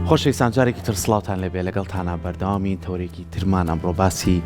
خۆشەویستان جارێکی تر سڵاوتان لێبێ لەگەڵتانا بەردەوامی تەورێکی ترمان ئەمڕۆ باسی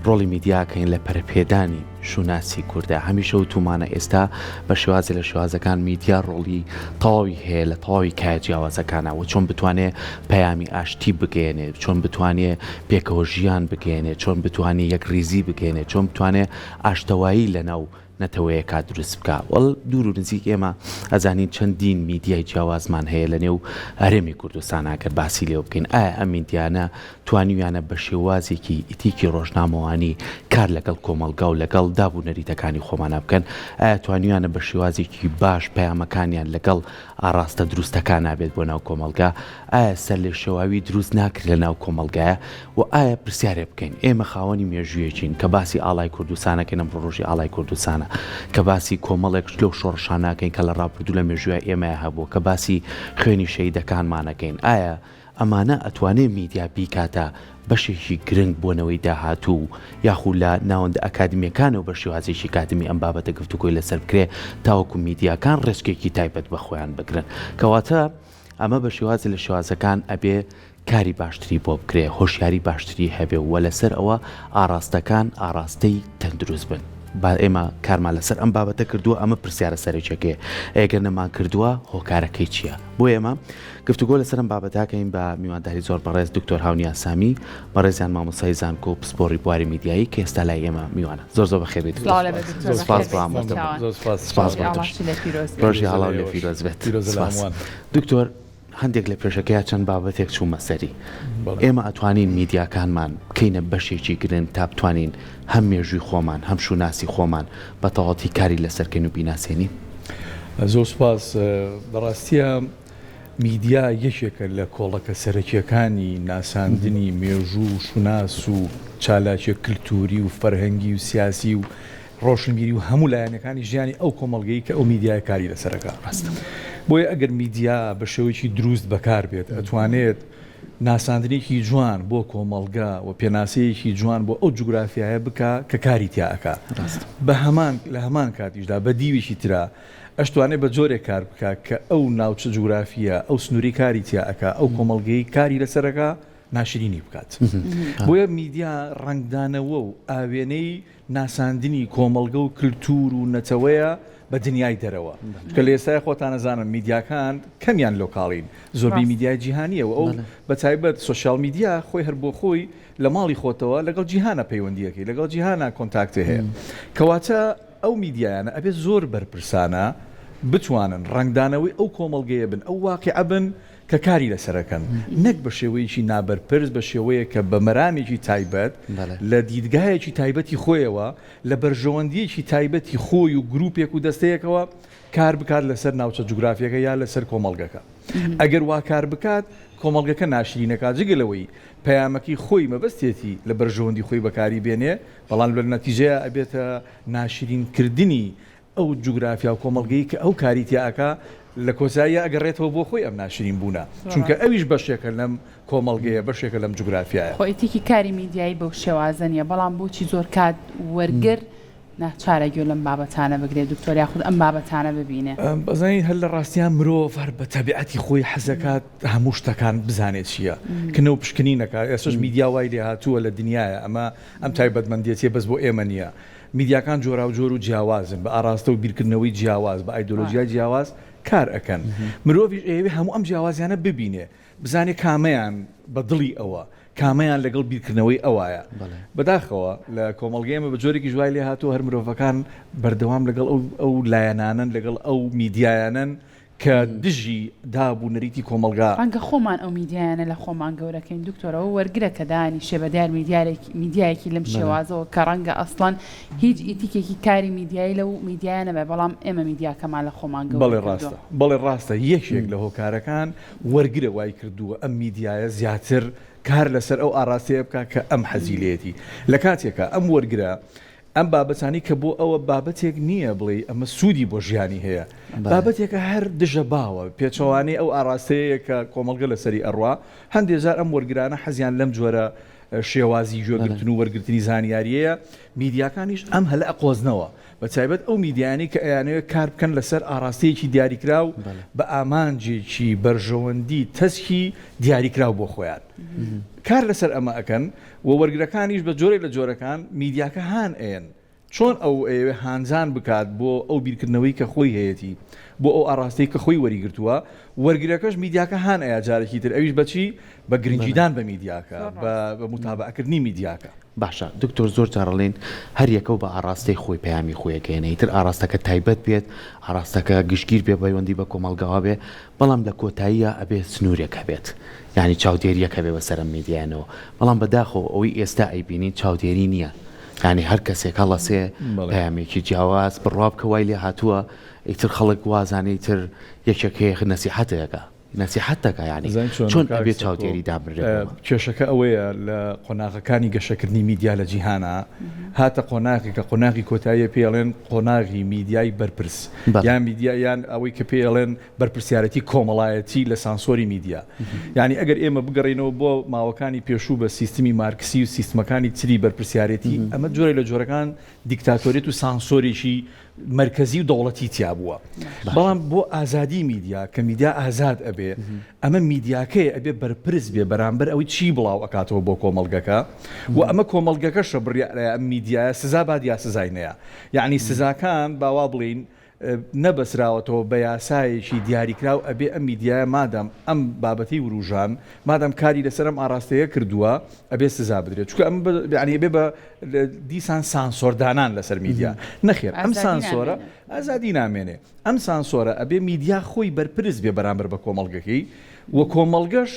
ڕۆڵی میدیاکەین لە پەرەپێدانی شوناسی کوردە هەمیشە وتومانە ئێستا بە شێوازێ لە شێوازەکان میدیا ڕۆڵی تەواوی هەیە لە تەواوی کایە جیاوازەکانە و چۆن بتوانێ پەیامی ئاشتی بگەیەنێ چۆن بتوانێ پێکەوە ژیان بگەیەنێ چۆن بتوانێ یەکڕیزی بگەیەنێ چۆن بتوانێ ئاشتەوایی لەناو نەتەوەیەکا دروست بکا وەڵ دوور و نزیک ئێمە ئەزانین چەندین میدیای جیاوازمان هەیە لە نێو هەرێمی کوردستان ئەگەر باسی لێوە بکەین ئایا ئەم میدیانە توانیویانە بە شێوازێکی ئیتیکی ڕۆژنامەوانی کار لەگەڵ کۆمەڵگا و لەگەڵ داب و نەریتەکانی خۆمانا بکەن؟ ئایا توانیویانە بە شێوازێکی باش پەیامەکانیان لەگەڵ ئاڕاستە دروستەکانا بێت بۆ ناو کۆمەڵگا؟ ئایا سەرلێشێواوی دروست ناکرێت لە ناو کۆمەڵگایە؟ وە ئایا پرسیارێ بکەین ئێمە خاوەنی مێژوویەکین کە باسی ئاڵای کوردستانەکەین ئەمڕۆ ڕۆژی ئاڵای کوردستانە کە باسی کۆمەڵێک لەو شۆڕشانەکەین کە لە ڕابردوو لە مێژوویا ئێمەیا هەبووە کە باسی خوێنی شەهیدەکانمانەکەین ئایا ئەمانە ئەتوانێ میدیا بیکاتە بەشێکی گرنگ بۆ نەوەی داهاتوو و یاخو لە ناوەندە ئەکادمیەکانەوە بە شێوازێکی کادمی ئەم بابەتە گفتوگۆی لەسەر بکرێ تاوەکو میدیاکان ڕێچکێکی تایبەت بە خۆیان بگرن کەواتە ئەمە بە شێوازێ لە شێوازەکان ئەبێ کاری باشتری بۆ بکرێ هۆشیاری باشتری هەبێ و لەسەر ئەوە ئاڕاستەکان ئاڕاستەی تەندروست بن. با ئێمە کارمان لەسەر ئەم بابەتە کردووە ئەمە پرسیارە سەرەکیەکەیە ئەگەر نەمان کردووە هۆکارەکەی چییە؟ بۆ ئێمە گفتوگۆ لەسەر ئەم بابەتەکەین بە میوانداری زۆر بەڕێز دکتۆر هاونیا سامی بەڕێزیان مامۆستای زانکۆ و پسپۆڕی بواری میدیایی کە ئێستا لای ئێمە میوانە زۆر زۆر بەخێر بێیت سڵاو لێ بێت دکتۆر سپاس بەخێر بۆ بێیت ئامادەبوون. چاوان زۆر سپاس سپاس بۆ ڕۆژی تۆش ئاڵاشی لێ پیرۆز بێت ڕۆژی پیرۆزە لە ئاڵاو لێ ئێوەش پیرۆز بێت پیرۆزە لە سپاس هەمووان. دکتۆر هەندێک لە پێشەکەیا چەند بابەتێک چوومە سەری بەڵێ. ئێمە ئەتوانین میدیاکانمان بکەینە بەشێکی گرنگ تا بتوانین هەم مێژووی خۆمان هەم شوناسی خۆمان بە تەواوەتی کاری لەسەر کەین و بیناسێنین؟ زۆر سوپاس. لە ڕاستیا میدیا یەکێکە لە کۆڵەکە سەرەکییەکانی ناساندنی مێژوو و شوناس و چالاکییە کلتووری و فەرهەنگی و سیاسی و ڕۆشنبیری و هەموو لایەنەکانی ژیانی ئەو کۆمەڵگەی کە ئەو میدیایە کاری لەسەر ئەکا. بۆیە ئەگەر میدیا بە شێوەیەکی دروست بەکار بێت ئەتوانێت ناساندنێکی جوان بۆ کۆمەڵگە و پێناسەیەکی جوان بۆ ئەو جوگرافیایە بکا کە کاری تیا ئەکا. بە هەمان لە هەمان کاتیشدا بە دیوێکی ترا ئەشتوانێ بە جۆرێک کار بکا کە ئەو ناوچە جوگرافییە، ئەو سنوورەی کاری تیا ئەکا، ئەو کۆمەڵگەی کاری لەسەر ئەکا ناشرینی بکات. بۆیە میدیا ڕەنگدانەوە و ئاوێنەی ناساندنی کۆمەڵگە و کلتوور و نەتەوەیە بە دنیای دەرەوە. چونکە لە ئێستایا خۆتان ئەزانن میدیاکان کەمیان local ین، زۆربەی میدیای جیهانییە و ئەو بە تایبەت social media خۆی هەر بۆ خۆی لە ماڵی خۆتەوە لەگەڵ جیهانا پەیوەندییەکەی، لەگەڵ جیهانا contact ی هەیە. کەواتە ئەو میدیایانە ئەبێ زۆر بەرپرسانە بتوانن ڕەنگدانەوەی ئەو کۆمەڵگەیە بن، ئەو واقیعە بن کە کاری لەسەر ئەکەن، نەک بە شێوەیەکی نابەرپرس، بە شێوەیەک کە بە مەرامێکی تایبەت، لە دیدگایەکی تایبەتی خۆیەوە، لە بەرژەوەندییەکی تایبەتی خۆی و گروپێک و دەستەیەکەوە کار بکات لەسەر ناوچە جوگرافییەکە یا لەسەر کۆمەڵگەکە. ئەگەر وا کار بکات، کۆمەڵگەکە ناشرین ئەکات، جگە لەوەی پەیامەکەی خۆی مەبەستێتی لە بەرژەوەندی خۆی بەکاری بێنێ، بەڵام لە نەتیجەیا ئەبێتە ناشرین کردنی ئەو جوگرافیا و کۆمەڵگەی کە ئەو کاری تیا ئەکا، لە کۆتاییا ئەگەڕێتەوە بۆ خۆی ئەم ناشرین بوونە، چونکە ئەویش بەشێکە لەم کۆمەڵگەیە، بەشێکە لەم جوگرافیایە. خۆ ئیتیکی کاری میدیایی بەو شێوازە نییە، بەڵام بۆچی زۆر کات وەرگر ناچارە گوێ لەم بابەتانە بگرێت دکتۆر یاخود ئەم بابەتانە ببینێ؟ ئەزانی هەر لە ڕاستیا مرۆڤ هەر بە تەبیعەتی خۆی حەزەکات هەموو شتەکان بزانێت چییە، کنە و پشکنین ئەکات، ئێستەش میدیا وای لێهاتووە لە دنیایە ئەمە ئەم تایبەتمەندێتیە بەس بۆ ئێمە نییە، میدیاکان جۆراوجۆر و جیاوازن، بە ئاڕاستە و بیرکردنەوەی جیاواز، بە ئایدۆلۆژیای جیاواز کار ئەکەن. مرۆڤیش ئەیەوێ هەموو ئەم جیاوازیانە ببینێ، بزانێ کامەیان بە دڵی ئەوە، کامەیان لەگەڵ بیرکردنەوەی ئەوایە. بەداخەوە لە کۆمەڵگەی ئێمە بە جۆرێکیش وای لێهاتووە هەر مرۆڤەکان بەردەوام لەگەڵ ئەو لایەنانەن، لەگەڵ ئەو میدیایانەن کە دژی داب و نەریتی کۆمەڵگا. ڕەنگە خۆمان ئەو میدیایانە لە خۆمان گەورەکەین دکتۆر، ئەوە وەرگرە کە دانیشێ بە دیار میدیارێکی میدیایەکی لەم شێوازەوە کە ڕەنگە ئەسڵەن هیچ ئیتیکێکی کاری میدیایی لەو میدیایە نەبێ بەڵام ئێمە میدیاکەمان لە خۆمان گەورە بەڵێ کردووە. ڕاستە بەڵێ ڕاستە یەکێک لە هۆکارەکان وەرگرە وای کردووە ئەم میدیایە زیاتر کار لەسەر ئەو ئاڕاستەیە بکا کە ئەم حەزی لێیەتی لە کاتێکا ئەم وەرگرە ئەم بابەتانەی کە بۆ ئەوە بابەتێک نییە بڵێی ئەمە سوودی بۆ ژیانی هەیە، بابەتێکە هەر دژە باوە، پێچەوانەی ئەو ئاڕاستەیەیە کە کۆمەڵگە لەسەری ئەڕوا، هەندێ جار ئەم وەرگرانە حەزیان لەم جۆرە. شێوازی گوێگرتن و وەرگرتنی زانیاریەیە، میدیاکانیش ئەم هەلە ئەقۆزنەوە، بە تایبەت ئەو میدیایانەی کە ئەیانەوێت کار بکەن لەسەر ئاڕاستەیەکی دیاریکراو بە ئامانجێکی بەرژەوەندی تەسکی دیاریکراو بۆ خۆیان کار لەسەر ئەمە ئەکەن و وەرگرەکانیش بە جۆرێک لە جۆرەکان میدیاکە هان ئەیەن چۆن ئەو ئەیەوێ هانزان بکات بۆ ئەو بیرکردنەوەی کە خۆی هەیەتی، بۆ ئەو ئاڕاستەی کە خۆی وەریگرتووە، وەرگرەکەش میدیاکە هان ئەیا جارێکی تر، ئەویش بە چی؟ بە گرنگیدان بە میدیاکە، بە موتابەعەکردنی میدیاکە. باشە دکتۆر زۆر جار ئەڵێن هەر یەکەو بە ئاڕاستەی خۆی پەیامی خۆی ئەگەیەنێ ئیتر ئاڕاستەکە تایبەت بێت ئاڕاستەکە گشتگیر بێ پەیوەندی بە کۆمەڵگاوە بێ بەڵام لە کۆتاییا ئەبێ سنوورێک هەبێت یانی چاودێریەک هەبێ بەسەر ئەم میدیایانەوە بەڵام بەداخەوە ئەوەی ئێستا ئەیبینین چاودێری نییە یانی هەر کەسێک هەڵەسێ پەیامێکی جیاواز بڕوا بکە وای لێ هاتووە ئیتر خەڵک وازانێ ئیتر یەکێک هەیە نەسیحەتێکە نەسیحەت دەکا یانی چۆن ئەبێ چاودێری دابنرێ بۆ ئەمە؟ کێشەکە ئەوەیە لە قۆناغەکانی گەشەکردنی میدیا لە جیهانا هاتە قۆناغێک کە قۆناغی کۆتاییە پێی ئەڵێن قۆناغی میدیای بەرپرس یان میدیا یان ئەوەی کە پێی ئەڵێن بەرپرسیارێتی کۆمەڵایەتی لە سانسۆری میدیا. یانی ئەگەر ئێمە بگەڕێینەوە بۆ ماوەکانی پێشوو بە سیستمی مارکسی و سیستمەکانی تری بەرپرسیارێتی، ئەمە جۆرێک لە جۆرەکان دیکتاتۆریەت و سانسۆرێکی مەرکەزی و دەوڵەتی تیا بووە. بەڵام بۆ ئازادی میدیا کە میدیا ئازاد ئەبێ، ئەمە میدیاکەیە ئەبێ بەرپرس بێ بەرامبەر ئەوەی چی بڵاو ئەکاتەوە بۆ کۆمەڵگەکە و ئەمە کۆمەڵگەکەشە بڕیارە ئەم میدیایە سزا بات یا سزای نەیا. یانی سزاکان با وا بڵێین نەبەسراوەتەوە بە یاسایەکی دیاریکراو ئەبێ ئەم میدیایە مادام ئەم بابەتەی وروژان مادام کاری لەسەر ئەم ئاڕاستەیە کردووە ئەبێ سزا بدرێت چونکە ئەم یانی ئەبێ بە دیسان سانسۆر دانان لەسەر میدیا نەخێر ئەم سانسۆرە ئازادی نامێنێ ئەم سانسۆرە ئەبێ میدیا خۆی بەرپرس بێ بەرامبەر بە کۆمەڵگەکەی و کۆمەڵگەش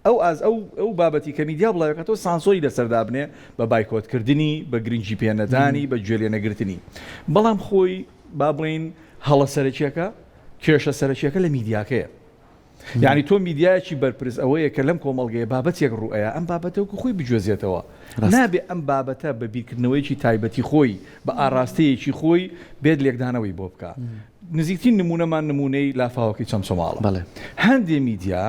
ئەو ئاز ئەو ئەو بابەتی کە میدیا بڵاویکاتەوە سانسۆری لەسەر دابنێ بە بایکۆت کردنی، بە گرنگی پێ نەدانی، بە گوێ لێ نەگرتنی. بەڵام خۆی با بڵێین هەڵە سەرەکیەکە، کێشە سەرەکیەکە لە میدیاکەیە. یانی تۆ میدیایەکی بەرپرس ئەوەیە کە لەم کۆمەڵگەیە بابەتێک ڕوو ئەیا ئەم بابەتە وەکو خۆی بگوێزێتەوە. نابێ ئەم بابەتە بە بیرکردنەوەیەکی تایبەتی خۆی، بە ئاڕاستەیەکی خۆی بێت لێکدانەوەی بۆ بکا. نزیکترین نموونەمان نموونەی لافاوەکەی چەمچەماڵە. هەندێ میدیا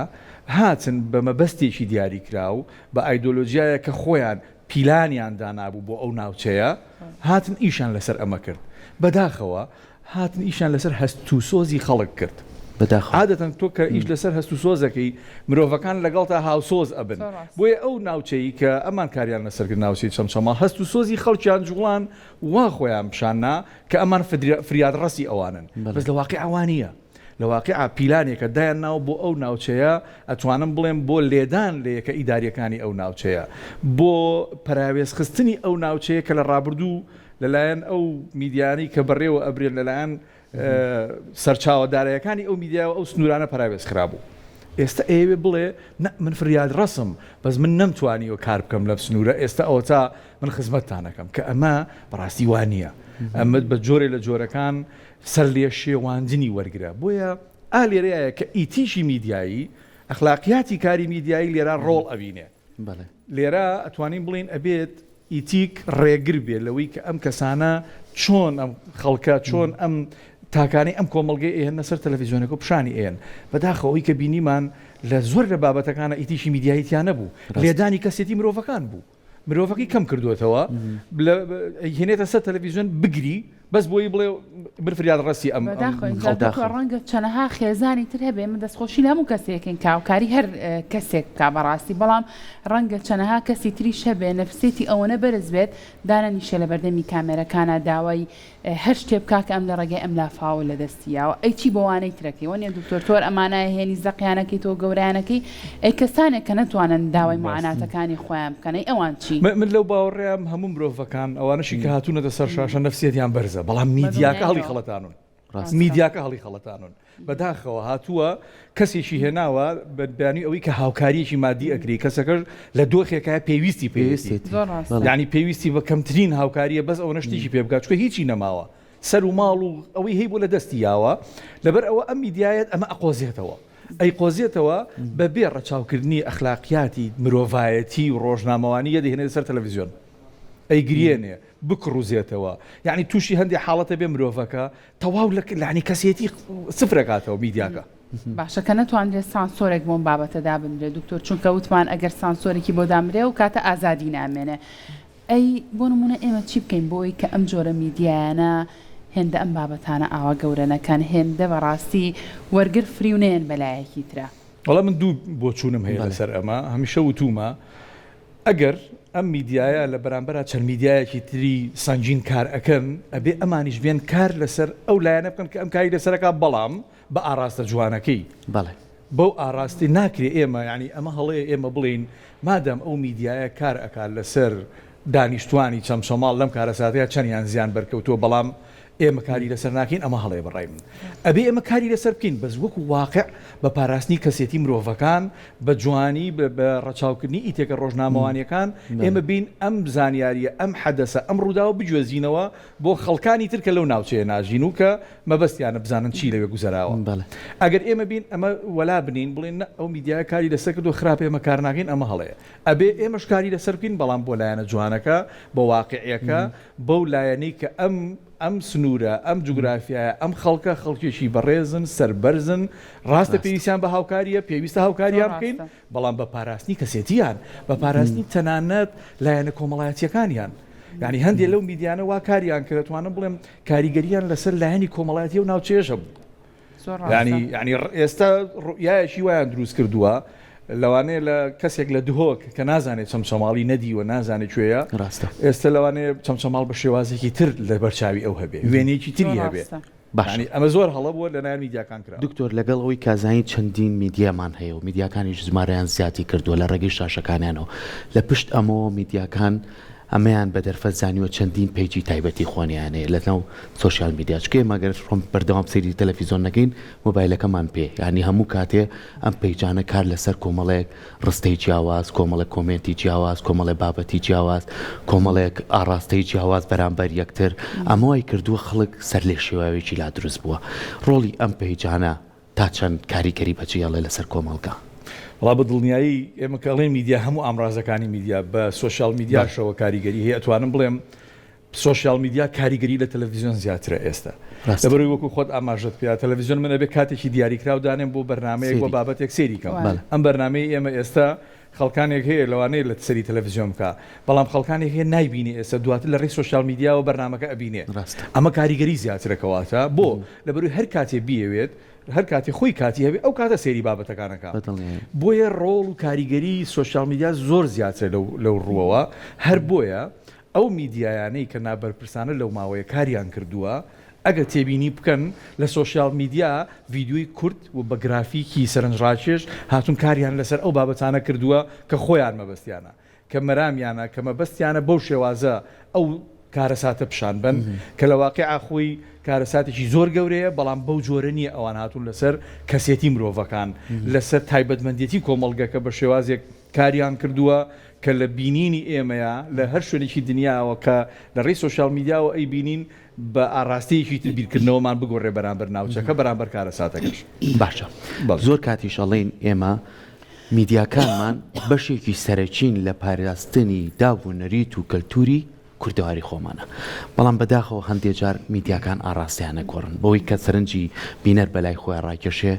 هاتن بە مەبەستێکی دیاریکراو، بە ئایدۆلۆجیایەک کە خۆیان پیلانیان دانابوو بۆ ئەو ناوچەیە، هاتن ئیشیان لەسەر ئەمە کرد. بەداخەوە هاتن ئیشیان لەسەر هەست و سۆزی خەڵک کرد. بەداخەوە. عادەتەن تۆ کە ئیش لەسەر هەست و سۆز ئەکەی، مرۆڤەکان لەگەڵتا هاوسۆز ئەبن. بۆیە ئەو ناوچەی کە ئەمان کاریان لەسەر کرد، ناوچەی چەمچەماڵ، هەست و سۆزی خەڵکیان جوڵان، وا خۆیان پیشان نا کە ئەمان فریادڕەسی ئەوانن. بەس لە واقیعا وا نییە. لە واقیعا پیلانێکە دایان ناوە بۆ ئەو ناوچەیە، ئەتوانم بڵێم بۆ لێدان لە یەکە ئیدارییەکانی ئەو ناوچەیە، بۆ پەراوێز خستنی ئەو ناوچەیە کە لە ڕابردوو لە لایەن ئەو میدیانەی کە بەڕێوە ئەبرێن لە لایەن سەرچاوە دارایەکانی ئەو میدیاوە ئەو سنوورانە پەراوێز خرابوو. ئێستە ئەیەوێ بڵێ نا من فریادڕەسم بەس من نەمتوانیوە کار بکەم لەم سنوورە ئێستە ئەوەتا من خزمەتتان ئەکەم کە ئەمە بەڕاستی وا نییە. ئەمە بە جۆرێ لە جۆرەکان سەرلێشێواندنی وەرگرە. بۆیە ئا لێرەیایە کە ئیتیکی میدیایی، ئەخلاقیاتی کاری میدیایی لێرە ڕۆڵ ئەبینێ. لێرە ئەتوانین بڵێین ئەبێت ئیتیک ڕێگر بێ لەوەی کە ئەم کەسانە چۆن ئەم خەڵکە، چۆن ئەم تاکانەی ئەم کۆمەڵگەیە ئەیهێننە سەر تەلەفیزیۆنەکە و پیشانی ئەیەن. بەداخەوە ئەوەی کە بینیمان لە زۆر لە بابەتەکانا ئیتیکی میدیایی تیا نەبوو. لێدانی کەسێتی مرۆڤەکان بوو. مرۆڤەکەی کەم کردووەتەوە هێنێتە سەر تەلەڤیزیۆن بگری بەس بۆی بڵێ من فریاد ڕەسی ئەم ڕەنگە چەنەها خێزانی تر هەبێ من دەستخۆشی لە هەموو کەسێکین کاوکاری هەر کەسێک بکا بەڕاستی بەڵام ڕەنگە چەنەها کەسی تریش هەبێ نەفسێتی ئەوەنە بەرز بێت دانەنیشێ لە بەردەمی کامێرەکانە داوای هەر شتێ بکا کە ئەم لە ڕێگای ئەم لافاوە لە دەستی یاوە ئەی چی بۆ وانەی ترەکەی وەنیە دکتۆر تۆر ئەمانە هێنی زەقیانەکەی تۆ گەورەیانەکەی ئەی کەسانێک کە نەتوانن داوای معاناتەکانی خۆیان بکەن ئەی ئەوان چی؟ من لەو باوەڕەیام هەموو مرۆڤەکان ئەوانەشی کە هاتوونەتە سەر شاشە نەفسیەتیان بەرزە بەڵام میدیاکە هەڵی خەڵەتانون میدیاکە هەڵی خەڵەتانون بەداخەوە هاتووە کەسێکی هێناوە بە بیانوی ئەوەی کە هاوکاریەکی مادی ئەکری کەسەکەش لە دۆخێکایە پێویستی پێویستی یعنی پێویستی بە کەمترین هاوکاریە بەس ئەوەنە شتێکی پێ بکات چونکە هیچی نەماوە سەر و ماڵ و ئەوەی هەی بۆ لە دەستی یاوە لەبەر ئەوە ئەم میدیایەت ئەمە ئەقۆزێتەوە ئەیقۆزێتەوە بەبێ ڕەچاوکردنی ئەخلاقیاتی مرۆڤایەتی و ڕۆژنامەوانی یە دەهێنێتە سەر تەلەڤیزیۆن ئەیگریێنێ بکڕوزێتەوە یعنی تووشی هەندێک حاڵەتە بێ مرۆڤەکە تەواو لە یعنی کەسێتی سفرەکاتەوە میدیاکە. باشە کە نەتوانرێت سانسۆرێک بۆم بابەتە دابنرێت دکتۆر چونکە وتمان ئەگەر سانسۆرێکی بۆ دامرێ و کاتە ئازادی نامێنێ ئەی بۆ نمونە ئێمە چی بکەین بۆ ئەوی کە ئەم جۆرە میدیایانە هێندە ئەم بابەتانە ئاوا گەورە نەکەن هێندە بەڕاستی وەرگر فریو نەیەن بەلایەکی ترا. وەڵا من دوو بۆچوونم هەیە لەسەر ئەمە هەمیشە وتومە ئەگەر ئەم میدیایە لە بەرامبەرا چەند میدیایەکی تری سەنگین کار ئەکەن ئەبێ ئەمانیش بێن کار لەسەر ئەو لایەنە بکەن کە ئەم کاری لەسەرەکە بەڵام بە ئاڕاستە جوانەکەی بەڵێ. بەو ئاڕاستەی ناکرێ ئێمە یانی ئەمە هەڵەیە ئێمە بڵێین مادام ئەو میدیایە کار ئەکات لەسەر دانیشتوانی چەمچەماڵ لەم کارەساتەیا چەنیان زیان بەرکەوتووە بەڵام ئێمە کاری لەسەر ناکەین ئەمە هەڵەیە بەڕای من ئەبێ ئێمە کاری لەسەر بکەین بەس وەکو واقع بە پاراستنی کەسێتی مرۆڤەکان بە جوانی بە ڕەچاوکردنی ئیتێکە ڕۆژنامەوانیەکان ئێمە بین ئەم زانیاریە ئەم حەدەسە ئەم ڕووداوە بگوێزینەوە بۆ خەڵکانی تر کە لەو ناوچەیە ناژین و کە مەبەستیانە بزانن چی لەوێ گوزەراوە. ئەگەر ئێمە بین ئەمە وەلا بنێین بڵێین نا ئەو میدیایە کاری لەسەر کردووە خراپە ئێمە کار ناکەین ئەمە هەڵەیە. ئەبێ ئێمەش کاری لەسەر بکەین بەڵام بۆ لایەنە جوانەکە، بۆ واقیعیەکە، بەو لایەنەی کە ئەم ئەم سنوورە، ئەم جوگرافیایە، ئەم خەڵکە خەڵکێکی بەڕێزن، سەربەرزن، ڕاستە پێویستیان بە هاوکارییە، پێویستە هاوکاریان بکەین، بەڵام بە پاراستنی کەسێتییان، بە پاراستنی تەنانەت لایەنە کۆمەڵایەتییەکانیان. یانی هەندێ لەو میدیانە وا کاریان کرد ئەتوانم بڵێم کاریگەرییان لەسەر لایەنی کۆمەڵایەتی ئەو ناوچەیەش هەبوو. یانی یانی ئێستا ڕوئیایەکی وایان دروست کردووە لەوانەیە لە کەسێک لە دهۆک کە نازانێت چەمچەماڵی نەدیوە نازانێت کوێیە ڕاستە ئێستا لەوانەیە چەمچەماڵ بە شێوازێکی تر لە بەرچاوی ئەو هەبێ وێنەیەکی تری هەبێ. باشە. یانی ئەمە زۆر هەڵە بووە لەلایەن میدیاکان کراوە. دکتۆر لەگەڵ ئەوەی کە زانین چەندین میدیامان هەیە و میدیاکانیش ژمارەیان زیادی کردووە لە ڕێگەی شاشەکانیانەوە لە پشت ئەمەوە میدیاکان ئەمەیان بە دەرفەت زانیوە چەندین page ی تایبەتی خۆنیان هەیە لە ناو social media چونکە ئێمە گەر ڕۆم بەردەوام سەیری تەلەفیزۆن نەکەین مۆبایلەکەمان پێ یانی هەموو کاتێ ئەم page انە کار لەسەر کۆمەڵێک ڕستەی جیاواز، کۆمەڵێک comment ی جیاواز، کۆمەڵێک بابەتی جیاواز، کۆمەڵێک ئاڕاستەی جیاواز بەرامبەر یەکتر، ئەمە وای کردووە خەڵک سەرلێشێواوێکی لا دروست بووە. ڕۆڵی ئەم page انە تا چەند کاریگەری بەجێهێڵێ لەسەر کۆمەڵگا؟ وەڵا بە دڵنیایی ئێمە کە ئەڵێین میدیا هەموو ئامرازەکانی میدیا بە social media شەوە کاریگەری هەیە ئەتوانم بڵێم social media کاریگەری لە تەلەفیزیۆن زیاترە ئێستا لەبەرەوەی وەکو خۆت ئاماژەت پێدا تەلەفیزیۆن من ئەبێ کاتێکی دیاریکراو دانێم بۆ بەرنامەیەک بۆ بابەتێک سەیری کەم ئەم بەرنامەی ئێمە ئێستا خەڵکانێک هەیە لەوانەیە لە سەری تەلەفیزیۆن بکا بەڵام خەڵکانێک هەیە نایبینێ ئێستا دواتر لە ڕێی social media وە بەرنامەکە ئەبینێ ئەمە کاریگەری زیاترە کەواتە بۆ لەبەرەوەی هەر کاتێ بیەوێت هەر کاتێ خۆی کاتی هەبێ ئەو کاتە سەیری بابەتەکان ئەکا بۆیە ڕۆڵ و کاریگەری social media زۆر زیاترە لەو ڕووەوە هەر بۆیە ئەو میدیایانەی کە نابەرپرسانە لەو ماوەیە کاریان کردووە، ئەگەر تێبینی بکەن لە social media ڤیدیۆی کورت و بە گرافیکی سەرنجڕاکێش هاتوون کاریان لەسەر ئەو بابەتانە کردووە کە خۆیان مەبەستیانە، کە مەرامیانە، کە مەبەستیانە بەو شێوازە ئەو کارەساتە پیشان بەن، کە لە واقیعا خۆی کارەساتێکی زۆر گەورەیە، بەڵام بەو جۆرە نییە ئەوان هاتوون لەسەر کەسێتی مرۆڤەکان، لەسەر تایبەتمەندێتی کۆمەڵگەکە بە شێوازێک کاریان کردووە کە لە بینینی ئێمەیا لە هەر شوێنێکی دنیاوە کە لە ڕێی social media وە ئەیبینین بە ئاڕاستەیەکی تر بیرکردنەوەمان بگۆڕێ بەرامبەر ناوچەکە بەرامبەر کارەساتەکەش. باشە زۆر کاتیش ئەڵێین ئێمە میدیاکانمان بەشێکی سەرەکین لە پاراستنی داب و نەریت و کەلتوری کوردەواری خۆمانە بەڵام بەداخەوە هەندێ جار میدیاکان ئاڕاستەیان ئەگۆڕن بەوەی کە سەرنجی بینەر بەلای خۆیان ڕاکێشێ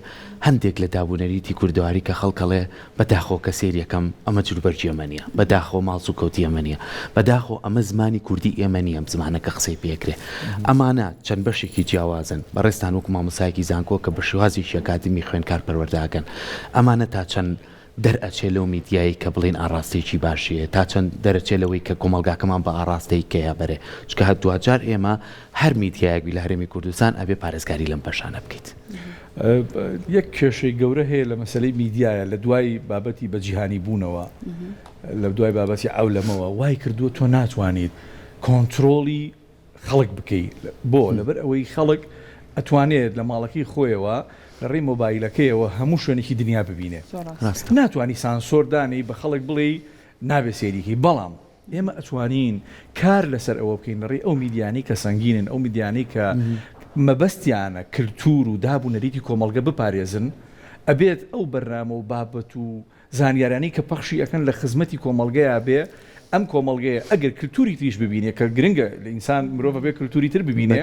هەندێک لە دابونەریتی کوردەواری کە خەڵک ئەڵێ بەداخەوە کە سەیری ئەکەم ئەمە جلوبەرگی ئەمە نیە بەداخەوە ماڵ سوکەوتی ئەمە نیە بەداخەوە ئەمە زمانی کوردی ئێمە نیە ئەم زمانە کە قسەی پێ ئەکرێ ئەمانە چەند بەشێکی جیاوازن بەڕێزتان وەکو مامۆستایەکی زانکۆ کە بە شێوازێکی ئەکادیمی خوێندکار پەروەردە ئەکەن ئەمانە تا چەند دەرئەچێ لەو میدیایەی کە بڵێین ئاڕاستەیەکی باشی هەیە، تا چەند دەرەچێ لەوەی کە کۆمەڵگاکەمان بە ئاڕاستەی کەیا بەرێ، چونکە هەر دواجار ئێمە هەر میدیایەک بی لە هەرێمی کوردستان ئەبێ پارێزگاری لەم بەشانە بکەیت. یەک کێشەی گەورە هەیە لە مەسەلەی میدیایە لە دوای بابەتی بە جیهانی بوونەوە لە دوای بابەتی عەولەمەوە وای کردووە تۆ ناتوانیت کۆنترۆڵی خەڵک بکەی بۆ لەبەر ئەوەی خەڵک ئەتوانێت لە ماڵەکەی خۆیەوە لە ڕێی مۆبایلەکەیەوە هەموو شوێنێکی دنیا ببینێ ناتوانی سانسۆر دانێی بە خەڵک بڵێی نابێ سەیری کەی بەڵام ئێمە ئەتوانین کار لەسەر ئەوە بکەین لە ڕێی ئەو میدیانەی کە سەنگینن ئەو میدیانەی کە مەبەستیانە کلتور و داب و نەریتی کۆمەڵگە بپارێزن ئەبێت ئەو بەرنامە و بابەت و. زانیارانەی کە پەخشی ئەکەن لە خزمەتی کۆمەڵگەیا بێ، ئەم کۆمەڵگەیە ئەگەر کلتوری تریش ببینێ کە گرنگە لە ئینسان مرۆڤ ئەبێ کلتوری تر ببینێ،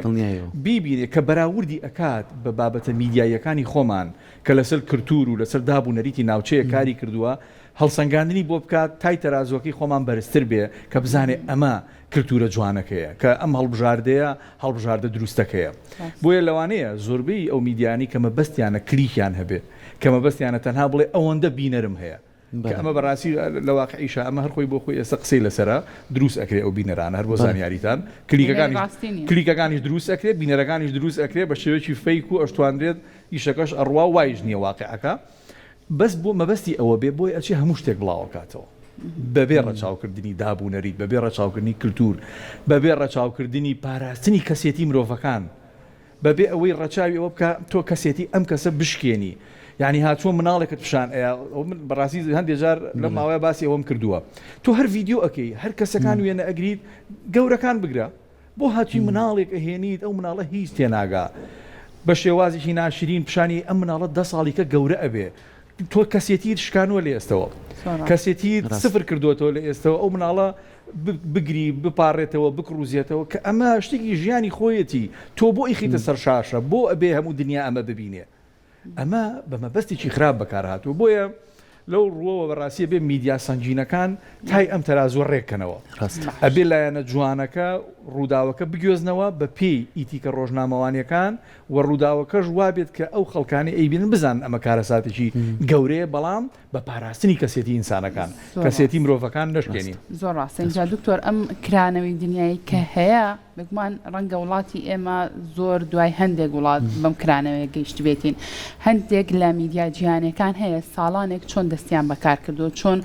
بیبینێ کە بەراوردی ئەکات بە بابەتە میدیاییەکانی خۆمان کە لەسەر کلتور و لەسەر داب و نەریتی ناوچەیەک کاری کردووە، هەڵسەنگاندنی بۆ بکات تای تەرازووەکەی خۆمان بەرزتر بێ کە بزانێ ئەمە کلتورە جوانەکەیە، کە ئەم هەڵبژاردەیە هەڵبژاردە دروستەکەیە. بۆیە لەوانەیە زۆربەی ئەو میدیانەی کە مەبەستیانە کلیکیان هەبێ، کە مەبەستیانە تەنها بڵێ ئەوەندە بینەرم هەیە، کە ئەمە بەڕاستی لە واقعیشا ئەمە هەر خۆی بۆ خۆی ئێستا قسەی لەسەرە دروست ئەکرێ ئەو بینەرانە هەر بۆ زانیاریتان کلیکەکانیش کلیکەکانیش دروست ئەکرێ بینەرەکانیش دروست ئەکرێ بە شێوەیەکی fake و ئەشتوانرێت ئیشەکەش ئەڕوا وایش نییە واقعەکە بەس بۆ مەبەستی ئەوە بێ بۆی ئەچێ هەموو شتێک بڵاوەکاتەوە بەبێ ڕەچاوکردنی داب و نەریت بەبێ ڕەچاوکردنی کلتور بەبێ ڕەچاوکردنی پاراستنی کەسێتی مرۆڤەکان بەبێ ئەوەی ڕەچاوی ئەوە بکا تۆ کەسێتی ئەم کەسە بشکێنی یانی هاتووە مناڵێکت پیشان ئەیا من بەڕاستی هەندێ جار لەم ماوەیە باسی ئەوەم کردووە تۆ هەر ڤیدیۆ ئەکەی هەر کەسەکان وێنە ئەگریت گەورەکان بگرە بۆ هاتووی مناڵێک ئەهێنیت ئەو مناڵە هیچ تێناگا بە شێوازێکی ناشرین پیشانی ئەم مناڵە دە ساڵیکە گەورە ئەبێ تۆ کەسێتیت شکانوە لە ئێستەوە کەسێتیت سفر کردوەتەوە لە ئێستەوە ئەو مناڵە بگری بپاڕێتەوە بکڕوزێتەوە کە ئەمە شتێکی ژیانی خۆیەتی تۆ بۆ ئیخیتە سەر شاشە بۆ ئەبێ هەموو دنیا ئەمە ببینێ ئەمە بە مەبەستێکی خراپ بەکار هاتووە بۆیە لەو ڕووەوە بەڕاستی ئەبێ میدیا سەنگینەکان تای ئەم تەرازووە ڕێککەنەوە. ئەبێ لایەنە جوانەکە ڕووداوەکە بگوێزنەوە بە پێی ئیتیکە ڕۆژنامەوانیەکان و ڕووداوەکەش وابێت کە ئەو خەڵکانەی ئەیبینن بزانن ئەمە کارەساتێکی گەورەیە بەڵام بە پاراستنی کەسێتی ئینسانەکان کەسێتی مرۆڤەکان نەشکێنین. زۆر ڕاستە ئینجا دکتۆر ئەم کرانەوەی دنیایی کە هەیە بێگومان ڕەنگە وڵاتی ئێمە زۆر دوای هەندێک وڵات بەم کرانەوەیە گەیشتبێتین. هەندێک لە میدیا جیهانیەکان هەیە ساڵانێک چۆن دەستیان بەکار کردووە، چۆن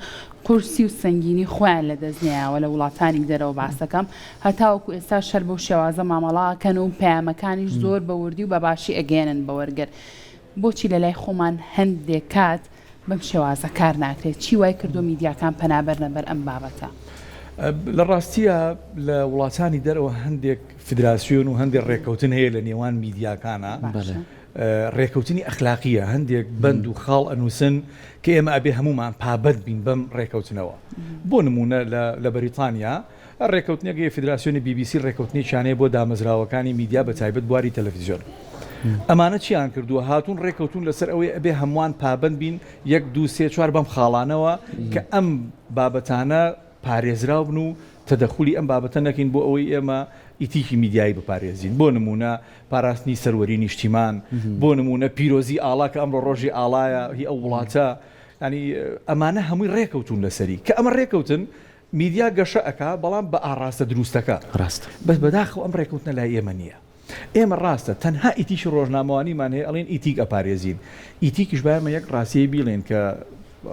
قورسی و سەنگینی خۆیان لەدەست نەیاوە لە وڵاتانی دەرەوە باسەکەم هەتاوەکو ئێستاش هەر بەو شێوازە مامەڵە ئەکەن و پەیامەکانیش زۆر بە وردی و بە باشی ئەگەیەنن بە وەرگر. بۆچی لەلای خۆمان هەندێک کات بەم شێوازە کار ناکرێت؟ چی وای کردووە میدیاکان پەنا بەرنە بەر ئەم بابەتە؟ لە ڕاستیا لە وڵاتانی دەرەوە هەندێک فیدراسیۆن و هەندێک ڕێککەوتن هەیە لە نێوان میدیاکانا، ڕێککەوتنی ئەخلاقییە، هەندێک بەند و خاڵ ئەنووسن کە ئێمە ئەبێ هەموومان پابەند بین بەم ڕێککەوتنەوە. بۆ نموونە لە بەریتانیا ڕێکەوتنێک هەیە فیدراسیۆنی بی بی سی ڕێکەوتنێکیان هەیە بۆ دامەزراوەکانی میدیا بە تایبەت بواری تەلەفیزیۆن ئەمانە چیان کردووە هاتوون ڕێکەوتون لەسەر ئەوەی ئەبێ هەمووان پابەند بین یەک دوو سێ چوار بەم خاڵانەوە کە ئەم بابەتانە پارێزراو بن و تەدەخولی ئەم بابەتە نەکەین بۆ ئەوەی ئێمە ئیتیکی میدیایی بپارێزین بۆ نمونە پاراستنی سەروەری نیشتیمان بۆ نمونە پیرۆزی ئاڵا کە ئەمڕۆ ڕۆژی ئاڵایە هی ئەو وڵاتە ینی ئەمانە هەمووی ڕێکەوتون لەسەری کە ئەمە ڕێکەوتن میدیا گەشە ئەکا بەڵام بە ئاڕاستە دروستەکە. ڕاستە. بەس بەداخەوە ئەم ڕێکەوتنە لای ئێمە نییە. ئێمە ڕاستە تەنها ئیتیکی ڕۆژنامەوانیمان هەیە ئەڵێن ئیتیک ئەپارێزین. ئیتیکیش با ئێمە یەک ڕاستیی بیڵێین کە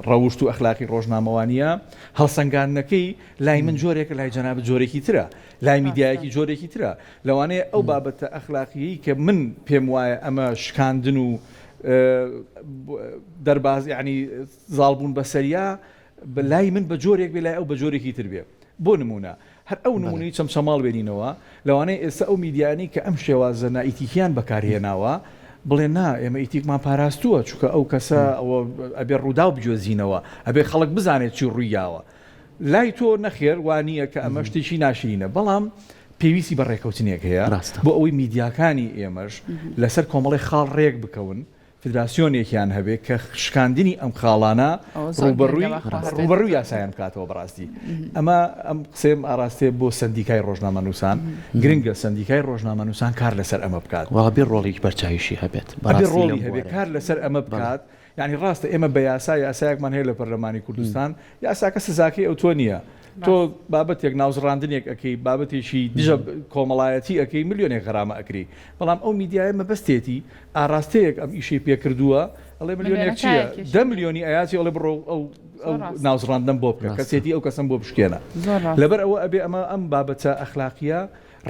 ڕەوشت و ئەخلاقی ڕۆژنامەوانییە، هەڵسەنگاندنەکەی لای من جۆرێکە لای جەنابت جۆرێکی ترە، لای میدیایەکی جۆرێکی ترە. لەوانەیە ئەو بابەتە ئەخلاقییەی کە من پێم وایە ئەمە شکاندن و دەرباز یانی زاڵبوون بەسەریا لای من بە جۆرێک بێ لای ئەو بە جۆرێکی تر بێ. بۆ نموونە هەر ئەو نموونەی چەمچەماڵ بێنینەوە، لەوانەیە ئێستا ئەو میدیایانەی کە ئەم شێوازە نائیتیکیان بەکار هێناوە بڵێن نا ئێمە ئیتیکمان پاراستووە چونکە ئەو کەسە ئەوە ئەبێ ڕووداو بگوێزینەوە، ئەبێ خەڵک بزانێت چی ڕووی یاوە. لای تۆ نەخێر وا نییە کە ئەمە شتێکی ناشرینە بەڵام پێویستی بە ڕێکەوتنێک هەیە بۆ ئەوەی میدیاکانی ئێمەش لەسەر کۆمەڵێک خاڵ ڕێک بکەون فیدراسیۆنێکیان هەبێ کە شکاندنی ئەم خاڵانە ڕووبەڕووی ڕووبەڕووی یاسایان بکاتەوە بەڕاستی ئەمە ئەم قسەیەم ئاراستەیە بۆ سەندیکای ڕۆژنامەنووسان گرنگە سەندیکای ڕۆژنامەنووسان کار لەسەر ئەمە بکات وا بێ ڕۆڵێکی بەرچاویشی هەبێت ئەبێ بەڕاستی لەم ڕۆڵی هەبێ بوارەیە کار لەسەر ئەمە بەڵێ بکات یانی ڕاستە ئێمە بە یاسا یاسایەکمان هەیە لە پەرلەمانی کوردستان یاساکە سزاکەی ئەوتۆ نییە تۆ بابەتێک ناوزڕاندنێک ئەکەی بابەتێکی دژە کۆمەڵایەتی ئەکەی ملیۆنێک غەرامە ئەکری بەڵام ئەو میدیایە مەبەستێتی ئاراستەیەک ئەم ئیشەی پێکردووە ئەڵێ ملیۆنێک چییە دە ملیۆنی ئەیاتی ئەڵێ بڕۆ ئەو ناوزڕاندنم بۆ بکە کەسێتی ئەو کەسم بۆ بشکێنە لەبەر ئەوە ئەبێ ئەمە ئەم بابەتە ئەخلاقیە.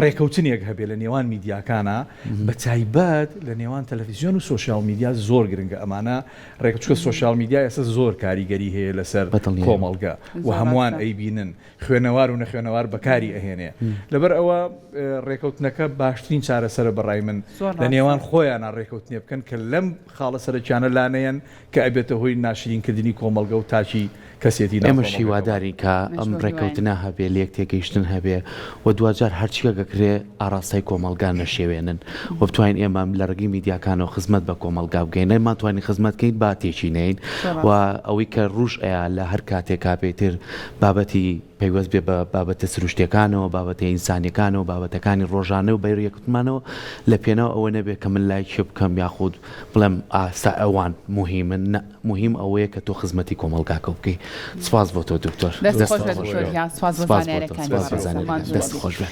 ڕێکەوتنێک هەبێ لە نێوان میدیاکانا بە تایبەت لە نێوان تەلەفیزیۆن و سۆشیال میدیا زۆر گرنگە ئەمانە ڕێک چونکە سۆشیال میدیا ئێستا زۆر کاریگەری هەیە لەسەر کۆمەڵگە و هەمووان ئەیبینن خوێنەوار و نەخوێنەوار بەکاری ئەهێنێ لەبەر ئەوە ڕێکەوتنەکە باشترین چارەسەرە بەڕای من لە نێوان خۆیانە ڕێکەوتنێ بکەن کە لەم خاڵە سەرەکیانە لانەیەن کە ئەبێتە هۆی ناشرین کردنی کۆمەڵگە و تاکی کەسێتی ناو ئێمەش کۆمەڵگەکەمان. هیوادارین کە ئەم ڕێککەوتنە هەبێ، لێک تێگەیشتن هەبێ و دواجار هەرچیەک ئەکرێ ئاڕاستەی کۆمەڵگا نەشێوێنن و بتوانین ئێمە لە ڕێگەی میدیاکانەوە خزمەت بە کۆمەڵگا بکەین، نەمانتوانی خزمەت کەین با تێکی نەین و ئەوەی کە ڕووش ئەیا لە هەر کاتێکا بێ ئیتر بابەتی پەیوەست بێ بە بابەتە سروشتیەکانەوە، بابەتە ئینسانیەکانەوە، بابەتەکانی ڕۆژانە و بەریەکوتمانەوە لە پێناو ئەوە نەبێ کە من لایک بکەم یاخود بڵێم ئاستا ئەوان موهیمن نا موهیم ئەوەیە کە تۆ خزمەتی کۆمەڵگاکە بکەی سپاس بۆ تۆ دکتۆر دەست خۆش بێت دکتۆر گیان سپاس بۆ زانیاریەکانی بەڕێزت ماندوو دەست خۆش بێت.